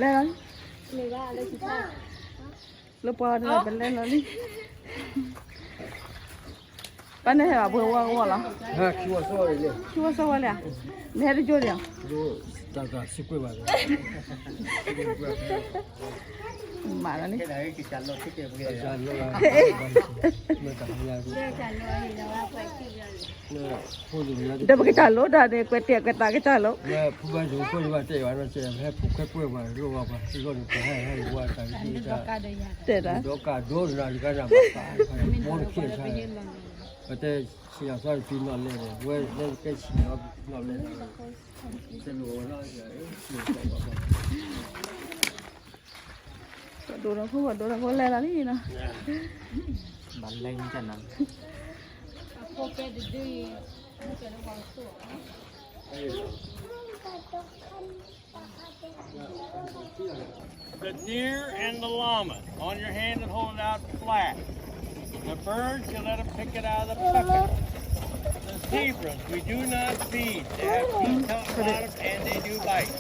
လဲၤလီၤလံ, လၢပှၤဒီးပလဲၤလီၤလံ, ပၢ်န့ၣ်ဟဲဘၣ်ပှဲၤဝါကဝီၤလီၤ, ခံဝီၤစီဝီၤလံဧါ, နဟဲတကၠိဒံးဧါ, မၤလီၤန့ၣ် ဒီးပကစၢ်လိတၢ်န့ၣ် ကွဲးတဲာ်ကွဲးသးကစၢ်လိ, တဲဒၣ်, ပဒိၣ်ဒီးဖိ ပဒိၣ်ဒီးဖိလဲၤလီၤလံနီၤ, ဘၣ်လဲၤန့ၣ်ကနၤ The deer and the llama on your hand and hold it out flat. The birds, you let them pick it out of the bucket. The zebras, we do not feed. They have teeth on the bottom and they do bite.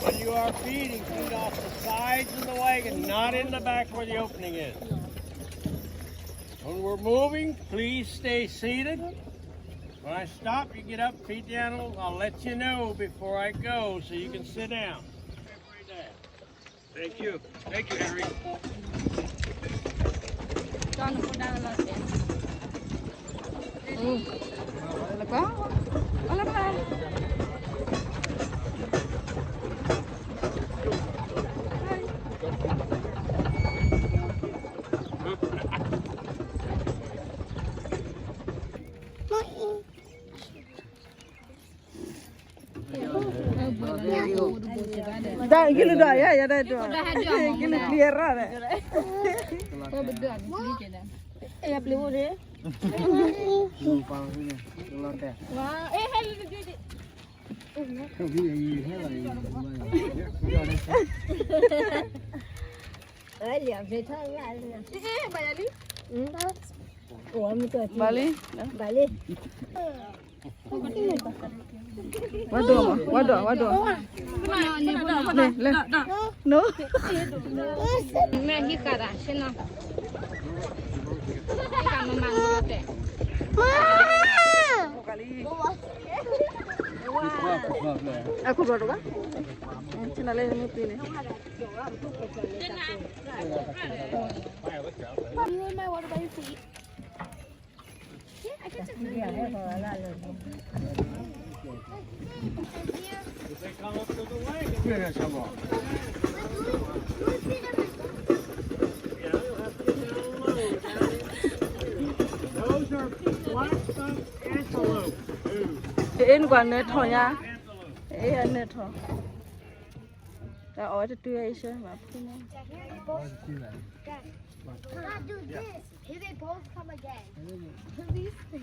When you are feeding, feed off the sides of the wagon, not in the back where the opening is. When we're moving, please stay seated. When I stop, you get up, feed the animals. I'll let you know before I go so you can sit down. Thank you. Thank you, Henry. Dá, gílu dá, ya, ya dá dá. Gílu clear rá dá. Ya play wo dé. Wa, eh, hello dé. Bali. Bali. Wá dùn, wá dùn, wá dùn. Nè, lè. No. Mẹ hít cả đã, xin nó. Hít cả mà mà nó tệ. A khô bò rô bá. Xin nó lên một tí này. You want my water by your feet? Those are black-bucked antelope. Ê, nê khuan nê thò nhá. Ê, nê thò. Tao ói tao tui ai sơ, mà phun nó. Dad, do this. Here they both come again. Release them.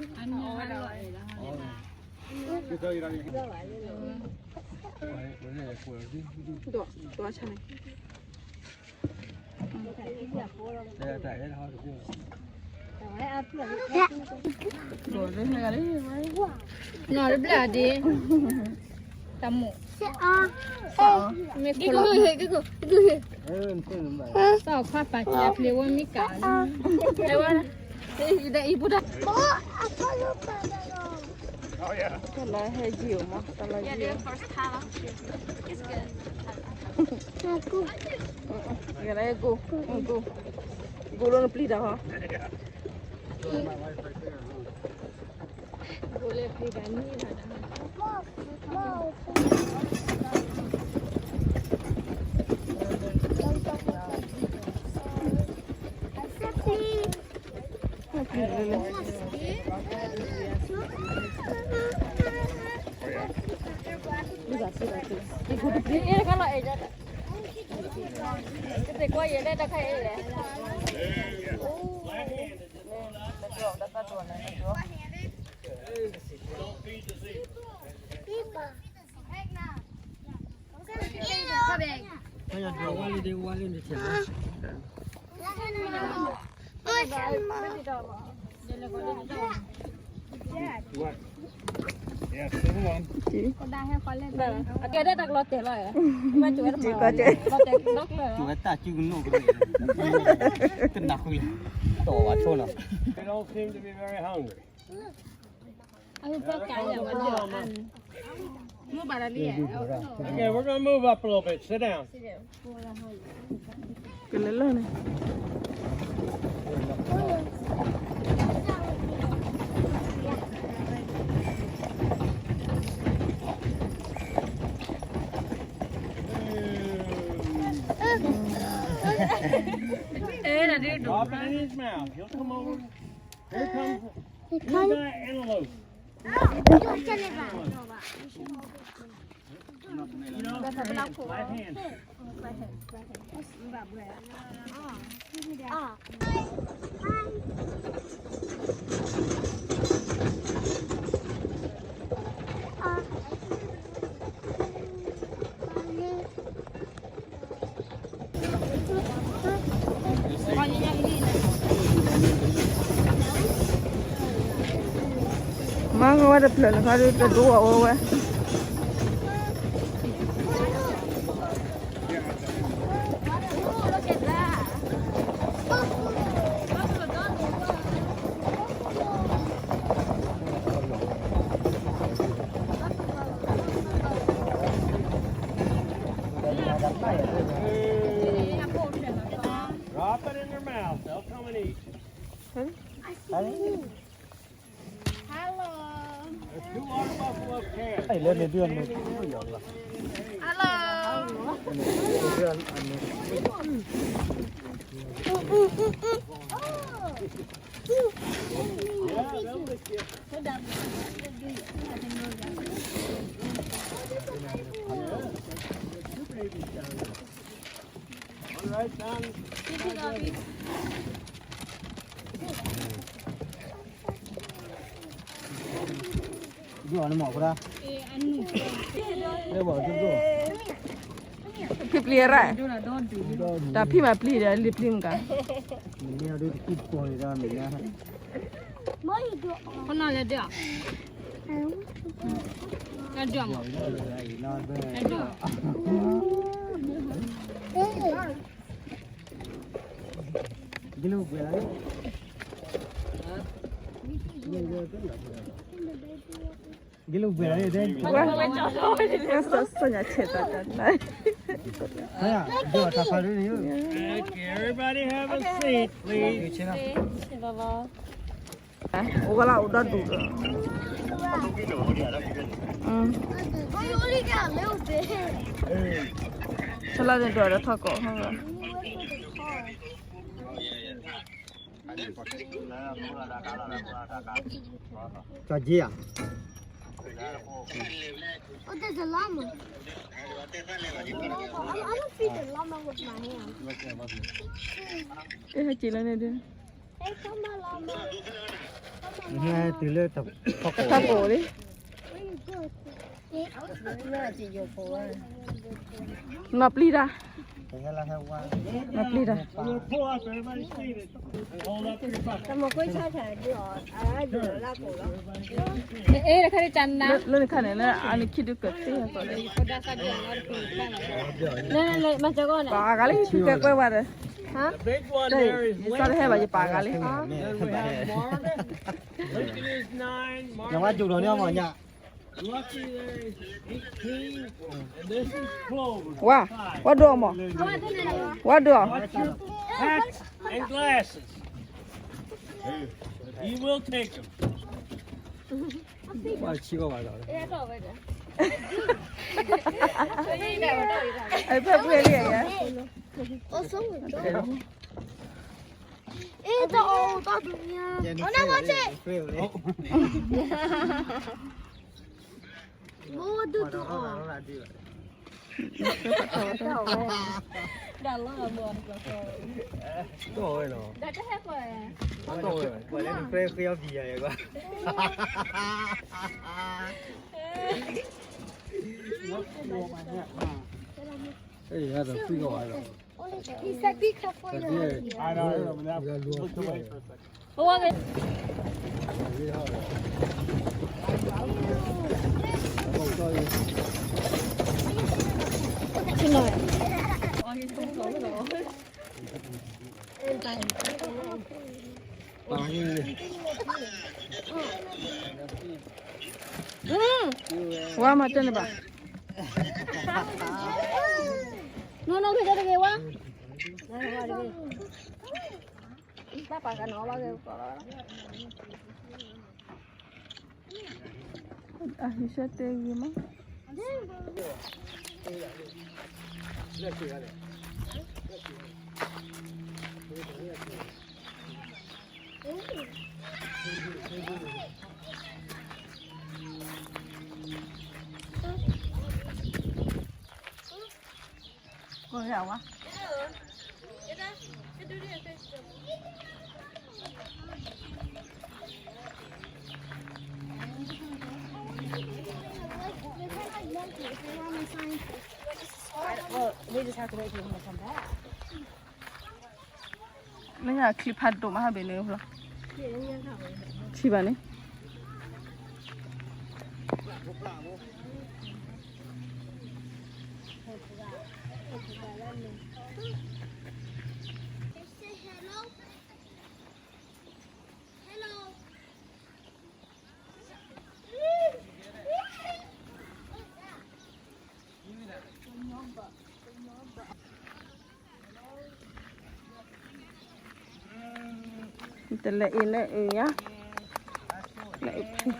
Dua, dua chane. Nọ dí blá dí. Tamo. Mê khô lọ. Tao khoa pa chia play wo mí cả. Ê, wa. Ê, ê, ê, bố đó. Tao lái hơi dịu mà, tao lái dịu. Cái này gù, gù. Gù luôn pli đó hả? အကဲဒၣ်တၢ်ကလီၤတဲာ်လီၤ, မ့ၢ်ကၠိဝဲတမၤလီၤတဲာ်, ကၠိဝဲတၢ်စုကနိၣ်ကရၢ, တနၢ်ဃုလီၤ, တီၢ်ဝဲဆိနီၤ, They don't seem to be very hungry. Okay, we're gonna move up a little bit. Sit down. ကလၢလၢ်န့ၣ် Drop it in his mouth. He'll come over. Here comes, here's an antelope. You know, right hand.မၤကဝဲတဖျၢၣ်လၢခါဒုးတဒိအီၤဝဲဝဲ Drop it in their mouth. They'll come and eat. Hello. There's two water buffalo calves. Hey, let me do a little. Hello. Yeah, they'll lick you. Two babies down there. One right down. Dua ni mawk pura. Dia bawa tu tu. ဖံပျံၤရၣ်, တၢ်ဖံမၤပျံၤဒီးလံပျံၤမကါ, မ့ၢ်ဒုးတကံၢ်ဖိန့ၣ်ဒီးမ့ၢ်ညါ, ခဏလဲၤဒၣ်, လဲၤဒၣ်မး, လဲၤဒၣ်. ကဲလၢဘှဲးလၢဒဲး, ဝဲ, ဝဲ, စီၤညါဆဲးတၢ်တၢ်, ဒိးတၢ်ဖးဒိၣ်န့ၣ်, Okay, everybody have a seat, please. အိၣ်ဝဲလၢအိၣ်ဒီဒူၣ်ဒီး, ဆလၢန့ၣ်ဒွးဒီးထီၣ်ကိး, ကၠီၤက့ဧါ. Oh, there's a llama. I, I don't feed the llama with my hand. အဲ ဟဲက့ၤလၢန့ၣ်ဒုး, Hey, come on, llama. တုၤလၢတၢ်ကိးလံ, နီၢ်ပျံၤတၢ်, နီၢ်ပျံၤတၢ်. Hey, တခါန့ၣ် လၢအနခံဒုးကသ့ၣ်, ပာ်ဂၤလံ ကဲကွဲဝဲဒီး, ယသးတဟဲဘၣ် ယပာ်ဂၤလံ. ယဝဲကၠိဒီးန့ၣ်အမ့ၢ်ညါ, Lucky, there's eighteen, and this is Clover. ဝါ, ဝါဒိၣ်မး, ဝါဒိၣ်. Watch your hats and glasses. He will take them. ဝါဆံဘၣ်ဘၣ်ဒီး, အဲ ဖဲပှဲၤလံယါ, အဲ တအီၣ်တၢ်ဒုးညါ, အီၣ်နၢ်ဝါဆံ. ဘိဒုးဒုးအီၣ်, တၢ်လီၤမီၤတကီၢ်, တၢ်ဟဲကွၢ်, တၢ်လီၤမီၤတကီၢ်, အဲ He said, be careful. I know, I know, but that, look away for a second. အိၣ်ဝဲ, အ ဝါမၤတဲန့ၣ်ဘၣ်. နီၢ်နီၢ်ဂ့ၤတဂ့ၤဝါ, ဘၣ်ပာ်ကနီၤဘၣ်ဂ့ၤကီးလီၤ. အဟံၣ်ဆၢတဲဂ့ၤမး. Well, we just have to wait for him to come back. မ့ၢ်ညါချံဖးဒိၣ်မးဟးဘ့ၣ်န့ၣ်လီၤ. ထံၣ်ဘၣ်န့ၣ်. Hello. တလဲၤအံၤလၢအံၤညါ, လဲၤအံၤဖံ.